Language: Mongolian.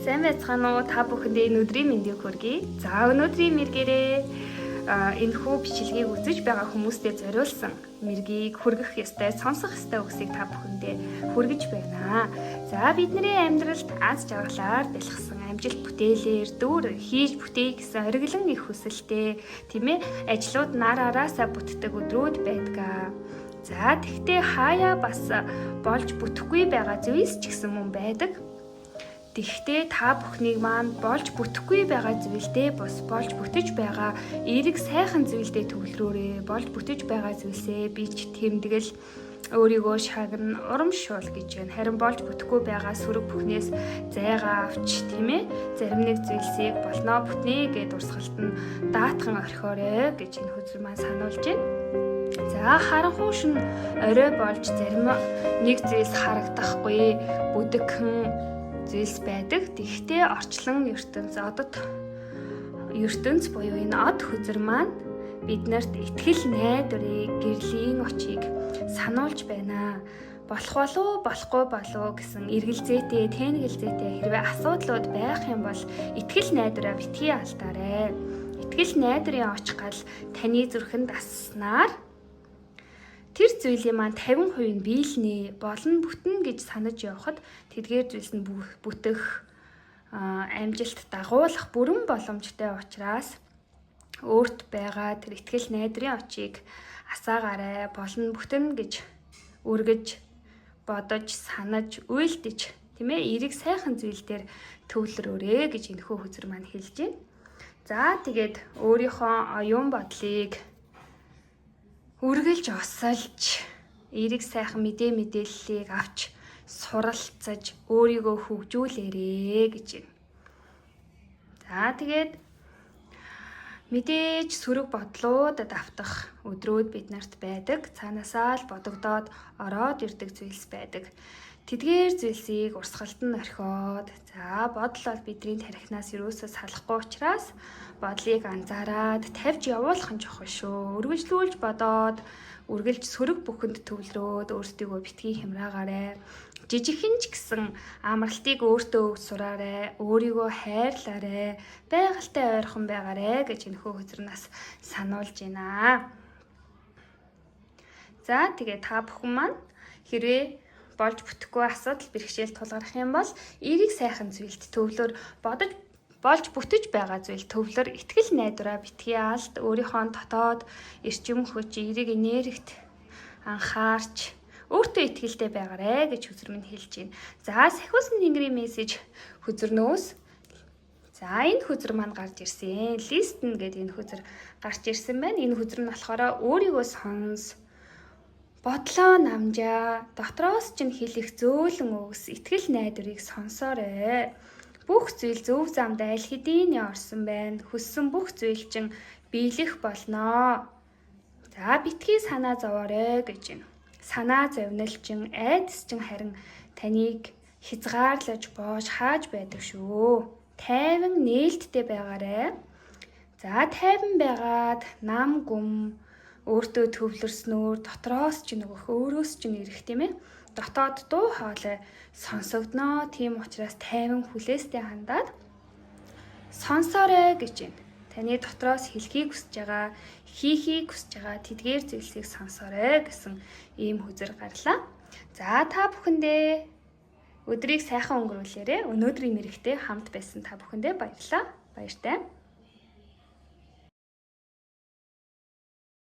Сайн байцгаана уу? Та бүхэндээ энэ өдрийн мэндийг хүргэе. За, өнөөдрийн мэргээрээ энэхүү бичлэгийг үзэж байгаа хүмүүстээ зориулсан мэргийг хүргэх ёстой, сонсох ёстой үгсийг та бүхэндээ хүргэж байна. За, бидний амьдралд аз жаргалаар бэлгсэн амжилт бүтээлээр дүүр хийж бүтээе гэсэн ориглон их хүсэлтэй, тийм ээ, ажлууд нар араасаа бүтдэг өдрүүд байдаг. За, тэгтээ хаяа бас болж бүтэхгүй байгаа зүйлс ч гэсэн мөн байдаг. Тэгвэл та бүхнийг маань болж бүтэхгүй байгаа зүйлдээ бус болж бүтэж байгаа эерэг сайхан зүйлдээ төвлөрөөрэй. Болж бүтэж байгаа зүйлсээ бич тэмдэглэл өөрийгөө шагна урамшуул гэж байна. Харин болж бүтэхгүй байгаа сөрөг бүхнээс зайгаа авч, тийм ээ, зарим нэг зүйлсийг болно бүтнэ гэдээ дурсгалт нь даатхан орхиорой гэж энэ хөзөр маань сануулж байна. За, харанхуй шөнө орой болж зарим нэг зүйлс харагдахгүй бүдэгхэн зүйлс байдаг. Тэгэхдээ орчлон ертөнц, одод ертөнц буюу энэ од хөзөр маань биднэрт итгэл найдварыг, гэрлийн очийг сануулж байна. Болох болов, болохгүй болов гэсэн эргэлзээтэй, тэнэгэлзээтэй хэрвээ асуудлууд байх юм бол итгэл найдвараа битгий алдаарай. Итгэл найдварын оч гал таны зүрхэнд асснаар тэр зүйлийн маань 50% нь биелнэ, болно, бүтнэ гэж санаж явхад тэдгээр зүйлс нь бүтэх, амжилт дагуулах бүрэн боломжтой учраас өөрт байгаа тэр итгэл найдрын очийг асаагаарай, болно, бүтнэ гэж өргөж, бодож, санаж, уйлдэж, тийм ээ, эерэг сайхан зүйл дээр төвлөрөөрэй гэж энэхүү хөзөр маань хэлж байна. За, тэгээд өөрийнхөө оюун бодлыг үргэлж осолж, эерэг сайхан мэдээллийг авч суралцаж өөрийгөө хөгжүүлээрэй гэж байна. За, тэгээд мэдээж сөрөг бодлуудад автах өдрүүд бид нарт байдаг. Цаанаасаа л бодогдоод ороод ирдэг зүйлс байдаг. Тэдгээр зүйлсийг урсгалд нь орхиод, за, бодол бол бидний тархинаас юусоо салахгүй учраас бодлыг анзаараад тавьж явуулах нь чухал шүү. Үргэлжлүүлж бодоод, үргэлж сөрөг бүхэнд төвлөрөөд өөрсдийгөө битгий хямраагаарай. Жижигхэн ч гэсэн амралтыг өөртөө өгч сураарай, өөрийгөө хайрлаарай, байгальтай ойрхон байгаарай гэж энэхүү хөзрөнөөс сануулж байна. За, тэгээ та бүхэн маань хэрвээ болж бүтэхгүй асуудал бэрхшээл тулгарх юм бол эерэг сайхан зүйлд төвлөр, бодож болж бүтэж байгаа зүйл төвлөр, итгэл найдвараа битгий алд, өөрийнхөө дотоод эрчим хүч, эерэг энергит анхаарч өөртөө итгэлтэй байгаарэ гэж хөзөр минь хэлж байна. За, сахиусан тэнгэрийн мессеж хөзөрнөөс за энэ хөзөр маань гарч ирсэн. Listen гэдэг энэ хөзөр гарч ирсэн байна. Энэ хөзөр нь болохоор өөрийгөө сонс, бодлоо намжаа, дотроос чинь хэлэх зөөлөн үгс, итгэл найдварыг сонсоорой. Бүх зүйл зөв замд аль хэдийн орсон байна. Хүссэн бүх зүйл чинь биелэх болноо. За, битгий санаа зовоорой гэж байна. Санаа зовнил чинь, айдас чинь харин таныг хязгаарлаж боож хааж байдаг шүү. Тайван нээлттэй байгаарай. За, тайван байгаад нам гүм өөртөө төвлөрснөөр дотроос чинь өгөх, өөрөөс чинь ирэх, тийм ээ. Дотоод дуу хоолой сонсогдноо. Тийм учраас тайван хүлээстэй хандаад сонсоорой гэж байна. Таны дотроос хэлхийг хүсэж байгаа, хийхийг хүсэж байгаа тэдгээр зүйлсийг сонсоорой гэсэн ийм хөзөр гарлаа. За, та бүхэндээ өдрийг сайхан өнгөрүүлээрэй. Өнөөдрийн мэрэгтэй хамт байсан та бүхэндээ баярлалаа. Баяртай.